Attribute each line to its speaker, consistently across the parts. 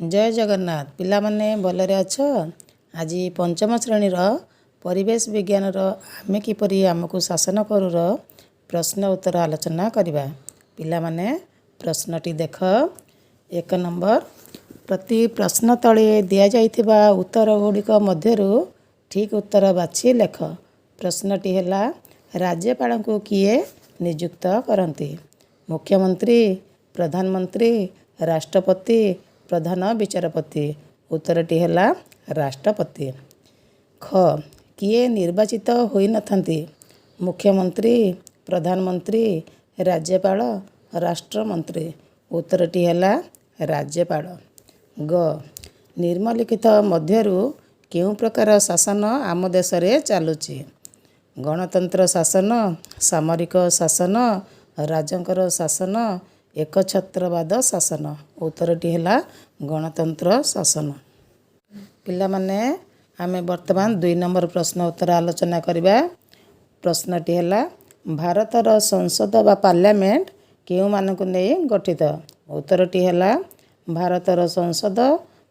Speaker 1: ଜୟ ଜଗନ୍ନାଥ। ପିଲାମାନେ, ଭଲରେ ଅଛ? ଆଜି ପଞ୍ଚମ ଶ୍ରେଣୀର ପରିବେଶ ବିଜ୍ଞାନର ଆମେ କିପରି ଆମକୁ ଶାସନ କରୁର ପ୍ରଶ୍ନ ଉତ୍ତର ଆଲୋଚନା କରିବା। ପିଲାମାନେ, ପ୍ରଶ୍ନଟି ଦେଖ। 1 ନମ୍ବର, ପ୍ରତି ପ୍ରଶ୍ନ ତଳେ ଦିଆଯାଇଥିବା ଉତ୍ତର ଗୁଡ଼ିକ ମଧ୍ୟରୁ ଠିକ୍ ଉତ୍ତର ବାଛି ଲେଖ। ପ୍ରଶ୍ନଟି ହେଲା, ରାଜ୍ୟପାଳଙ୍କୁ କିଏ ନିଯୁକ୍ତ କରନ୍ତି? ମୁଖ୍ୟମନ୍ତ୍ରୀ, ପ୍ରଧାନମନ୍ତ୍ରୀ, ରାଷ୍ଟ୍ରପତି, ପ୍ରଧାନ ବିଚାରପତି। ଉତ୍ତରଟି ହେଲା ରାଷ୍ଟ୍ରପତି। ଖ, କିଏ ନିର୍ବାଚିତ ହୋଇନଥାନ୍ତି? ମୁଖ୍ୟମନ୍ତ୍ରୀ, ପ୍ରଧାନମନ୍ତ୍ରୀ, ରାଜ୍ୟପାଳ, ରାଷ୍ଟ୍ରମନ୍ତ୍ରୀ। ଉତ୍ତରଟି ହେଲା ରାଜ୍ୟପାଳ। ଗ, ନିମ୍ନଲିଖିତ ମଧ୍ୟରୁ କେଉଁ ପ୍ରକାର ଶାସନ ଆମ ଦେଶରେ ଚାଲୁଛି? ଗଣତନ୍ତ୍ର ଶାସନ, ସାମରିକ ଶାସନ, ରାଜାଙ୍କର ଶାସନ, ଏକଛତ୍ରବାଦ ଶାସନ। ଉତ୍ତରଟି ହେଲା ଗଣତନ୍ତ୍ର ଶାସନ। ପିଲାମାନେ, ଆମେ ବର୍ତ୍ତମାନ 2 ନମ୍ବର ପ୍ରଶ୍ନ ଉତ୍ତର ଆଲୋଚନା କରିବା। ପ୍ରଶ୍ନଟି ହେଲା, ଭାରତର ସଂସଦ ବା ପାର୍ଲାମେଣ୍ଟ କେଉଁମାନଙ୍କୁ ନେଇ ଗଠିତ? ଉତ୍ତରଟି ହେଲା, ଭାରତର ସଂସଦ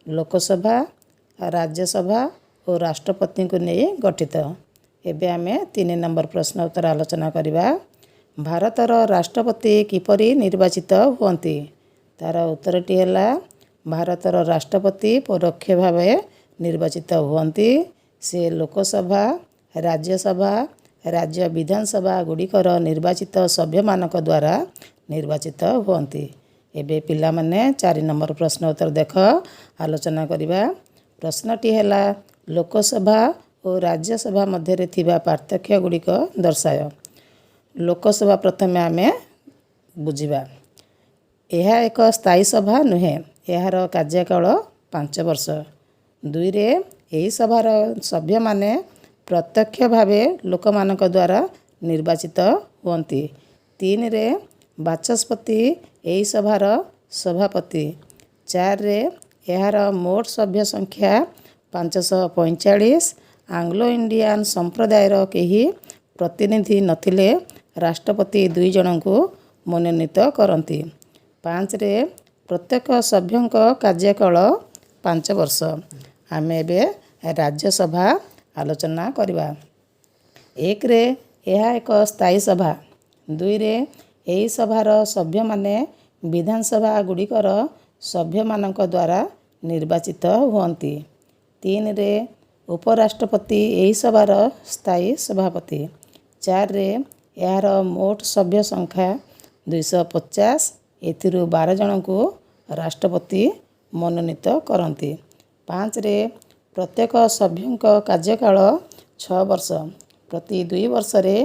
Speaker 1: ଲୋକସଭା, ରାଜ୍ୟସଭା ଓ ରାଷ୍ଟ୍ରପତିଙ୍କୁ ନେଇ ଗଠିତ। ଏବେ ଆମେ 3 ନମ୍ବର ପ୍ରଶ୍ନ ଉତ୍ତର ଆଲୋଚନା କରିବା। ଭାରତର ରାଷ୍ଟ୍ରପତି କିପରି ନିର୍ବାଚିତ ହୁଅନ୍ତି? ତା'ର ଉତ୍ତରଟି ହେଲା, ଭାରତର ରାଷ୍ଟ୍ରପତି ପରୋକ୍ଷ ଭାବେ ନିର୍ବାଚିତ ହୁଅନ୍ତି। ସେ ଲୋକସଭା, ରାଜ୍ୟସଭା, ରାଜ୍ୟ ବିଧାନସଭା ଗୁଡ଼ିକର ନିର୍ବାଚିତ ସଭ୍ୟମାନଙ୍କ ଦ୍ୱାରା ନିର୍ବାଚିତ ହୁଅନ୍ତି। ଏବେ ପିଲାମାନେ, 4 ନମ୍ବର ପ୍ରଶ୍ନ ଉତ୍ତର ଦେଖ, ଆଲୋଚନା କରିବା। ପ୍ରଶ୍ନଟି ହେଲା, ଲୋକସଭା ଓ ରାଜ୍ୟସଭା ମଧ୍ୟରେ ଥିବା ପାର୍ଥକ୍ୟ ଗୁଡ଼ିକ ଦର୍ଶାଅ। ଲୋକସଭା ପ୍ରଥମେ ଆମେ ବୁଝିବା। ଏହା ଏକ ସ୍ଥାୟୀ ସଭା ନୁହେଁ। ଏହାର କାର୍ଯ୍ୟକାଳ 5 ବର୍ଷ। 2ରେ, ଏହି ସଭାର ସଭ୍ୟମାନେ ପ୍ରତ୍ୟକ୍ଷ ଭାବେ ଲୋକମାନଙ୍କ ଦ୍ୱାରା ନିର୍ବାଚିତ ହୁଅନ୍ତି। 3ରେ, ବାଚସ୍ପତି ଏହି ସଭାର ସଭାପତି। 4ରେ, ଏହାର ମୋଟ ସଭ୍ୟ ସଂଖ୍ୟା 545। ଆଙ୍ଗ୍ଲୋ ଇଣ୍ଡିଆନ୍ ସମ୍ପ୍ରଦାୟର କେହି ପ୍ରତିନିଧି ନଥିଲେ ରାଷ୍ଟ୍ରପତି 2 ଜଣଙ୍କୁ ମନୋନୀତ କରନ୍ତି। 5ରେ, ପ୍ରତ୍ୟେକ ସଭ୍ୟଙ୍କ କାର୍ଯ୍ୟକାଳ 5 ବର୍ଷ। ଆମେ ଏବେ ରାଜ୍ୟସଭା ଆଲୋଚନା କରିବା। 1ରେ, ଏହା ଏକ ସ୍ଥାୟୀ ସଭା। 2ରେ, ଏହି ସଭାର ସଭ୍ୟମାନେ ବିଧାନସଭା ଗୁଡ଼ିକର ସଭ୍ୟମାନଙ୍କ ଦ୍ୱାରା ନିର୍ବାଚିତ ହୁଅନ୍ତି। 3ରେ, ଉପରାଷ୍ଟ୍ରପତି ଏହି ସଭାର ସ୍ଥାୟୀ ସଭାପତି। 4ରେ, ଏହାର ମୋଟ ସଭ୍ୟ ସଂଖ୍ୟା 250। ଏଥିରୁ 12 ଜଣଙ୍କୁ ରାଷ୍ଟ୍ରପତି ମନୋନୀତ କରନ୍ତି। 5ରେ, ପ୍ରତ୍ୟେକ ସଭ୍ୟଙ୍କ କାର୍ଯ୍ୟକାଳ 6 ବର୍ଷ। ପ୍ରତି 2 ବର୍ଷରେ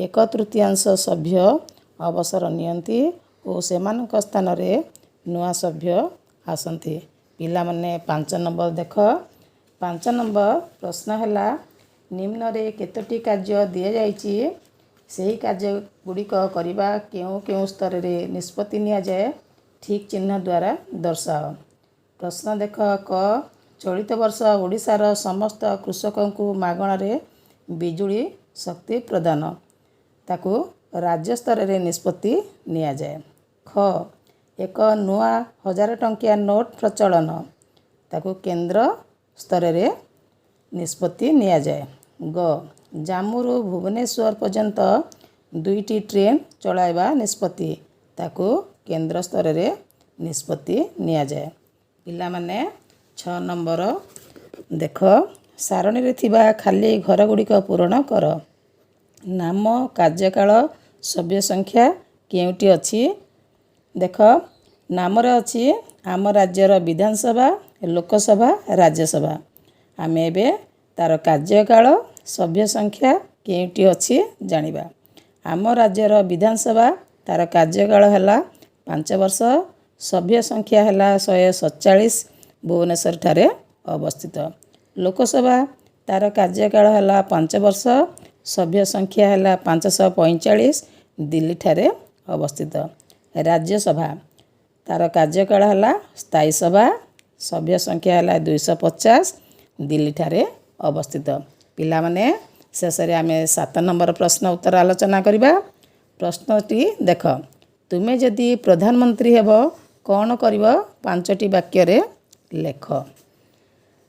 Speaker 1: ଏକ ତୃତୀୟାଂଶ ସଭ୍ୟ ଅବସର ନିଅନ୍ତି ଓ ସେମାନଙ୍କ ସ୍ଥାନରେ ନୂଆ ସଭ୍ୟ ଆସନ୍ତି। ପିଲାମାନେ, 5 ନମ୍ବର ଦେଖ। 5 ନମ୍ବର ପ୍ରଶ୍ନ ହେଲା, ନିମ୍ନରେ କେତୋଟି କାର୍ଯ୍ୟ ଦିଆଯାଇଛି, ସେହି କାର୍ଯ୍ୟ ଗୁଡ଼ିକ କରିବା କେଉଁ କେଉଁ ସ୍ତରରେ ନିଷ୍ପତ୍ତି ନିଆଯାଏ, ଠିକ୍ ଚିହ୍ନ ଦ୍ୱାରା ଦର୍ଶାଅ। ପ୍ରଶ୍ନ ଦେଖ। କ, ଚଳିତ ବର୍ଷ ଓଡ଼ିଶାର ସମସ୍ତ କୃଷକଙ୍କୁ ମାଗଣାରେ ବିଜୁଳି ଶକ୍ତି ପ୍ରଦାନ। ତାକୁ ରାଜ୍ୟ ସ୍ତରରେ ନିଷ୍ପତ୍ତି ନିଆଯାଏ। ଖ, ଏକ ନୂଆ 1000 ଟଙ୍କିଆ ନୋଟ୍ ପ୍ରଚଳନ। ତାକୁ କେନ୍ଦ୍ର ସ୍ତରରେ ନିଷ୍ପତ୍ତି ନିଆଯାଏ। ଗ, ଜାମ୍ମୁରୁ ଭୁବନେଶ୍ୱର ପର୍ଯ୍ୟନ୍ତ 2ଟି ଟ୍ରେନ୍ ଚଳାଇବା ନିଷ୍ପତ୍ତି। ତାକୁ କେନ୍ଦ୍ର ସ୍ତରରେ ନିଷ୍ପତ୍ତି ନିଆଯାଏ। ପିଲାମାନେ, 6 ନମ୍ବର ଦେଖ। ସାରଣୀରେ ଥିବା ଖାଲି ଘରଗୁଡ଼ିକ ପୂରଣ କର। ନାମ, କାର୍ଯ୍ୟକାଳ, ସଭ୍ୟ ସଂଖ୍ୟା କେଉଁଟି ଅଛି ଦେଖ। ନାମରେ ଅଛି ଆମ ରାଜ୍ୟର ବିଧାନସଭା, ଲୋକସଭା, ରାଜ୍ୟସଭା। ଆମେ ଏବେ ତା'ର କାର୍ଯ୍ୟକାଳ, ସଭ୍ୟ ସଂଖ୍ୟା କେଉଁଟି ଅଛି ଜାଣିବା। ଆମ ରାଜ୍ୟର ବିଧାନସଭା, ତା'ର କାର୍ଯ୍ୟକାଳ ହେଲା 5 ବର୍ଷ, ସଭ୍ୟ ସଂଖ୍ୟା ହେଲା 147, ଭୁବନେଶ୍ୱରଠାରେ ଅବସ୍ଥିତ। ଲୋକସଭା, ତା'ର କାର୍ଯ୍ୟକାଳ ହେଲା 5 ବର୍ଷ, ସଭ୍ୟ ସଂଖ୍ୟା ହେଲା 545, ଦିଲ୍ଲୀଠାରେ ଅବସ୍ଥିତ। ରାଜ୍ୟସଭା, ତା'ର କାର୍ଯ୍ୟକାଳ ହେଲା ସ୍ଥାୟୀ ସଭା, ସଭ୍ୟ ସଂଖ୍ୟା ହେଲା 250, ଦିଲ୍ଲୀଠାରେ ଅବସ୍ଥିତ। ପିଲାମାନେ, ଶେଷରେ ଆମେ 7 ନମ୍ବର ପ୍ରଶ୍ନ ଉତ୍ତର ଆଲୋଚନା କରିବା। ପ୍ରଶ୍ନଟି ଦେଖ। ତୁମେ ଯଦି ପ୍ରଧାନମନ୍ତ୍ରୀ ହେବ, କ'ଣ କରିବ? 5ଟି ବାକ୍ୟରେ ଲେଖ।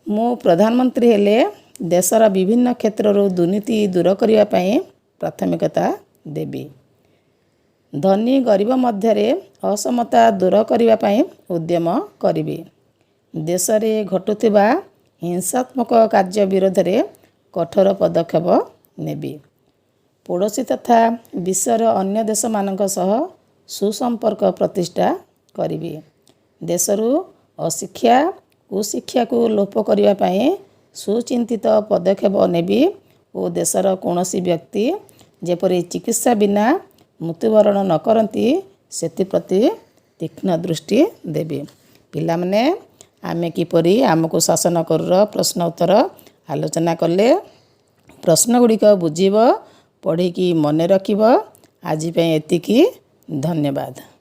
Speaker 1: ମୁଁ ପ୍ରଧାନମନ୍ତ୍ରୀ ହେଲେ ଦେଶର ବିଭିନ୍ନ କ୍ଷେତ୍ରରୁ ଦୁର୍ନୀତି ଦୂର କରିବା ପାଇଁ ପ୍ରାଥମିକତା ଦେବି। ଧନୀ ଗରିବ ମଧ୍ୟରେ ଅସମତା ଦୂର କରିବା ପାଇଁ ଉଦ୍ୟମ କରିବି। ଦେଶରେ ଘଟୁଥିବା ହିଂସାତ୍ମକ କାର୍ଯ୍ୟ ବିରୋଧରେ କଠୋର ପଦକ୍ଷେପ ନେବି। ପଡ଼ୋଶୀ ତଥା ବିଶ୍ୱର ଅନ୍ୟ ଦେଶମାନଙ୍କ ସହ ସୁସମ୍ପର୍କ ପ୍ରତିଷ୍ଠା କରିବି। ଦେଶରୁ ଅଶିକ୍ଷା, କୁଶିକ୍ଷାକୁ ଲୋପ କରିବା ପାଇଁ ସୁଚିନ୍ତିତ ପଦକ୍ଷେପ ନେବି ଓ ଦେଶର କୌଣସି ବ୍ୟକ୍ତି ଯେପରି ଚିକିତ୍ସା ବିନା ମୃତ୍ୟୁବରଣ ନ କରନ୍ତି, ସେଥିପ୍ରତି ତୀକ୍ଷ୍ଣ ଦୃଷ୍ଟି ଦେବି। ପିଲାମାନେ, ଆମେ କିପରି ଆମକୁ ଶାସନ କରୁର ପ୍ରଶ୍ନ ଉତ୍ତର ଆଲୋଚନା କଲେ। ପ୍ରଶ୍ନ ଗୁଡ଼ିକ ବୁଝିବ, ପଢ଼ିକି ମନେ ରଖିବ। ଆଜି ପାଇଁ ଏତିକି। ଧନ୍ୟବାଦ।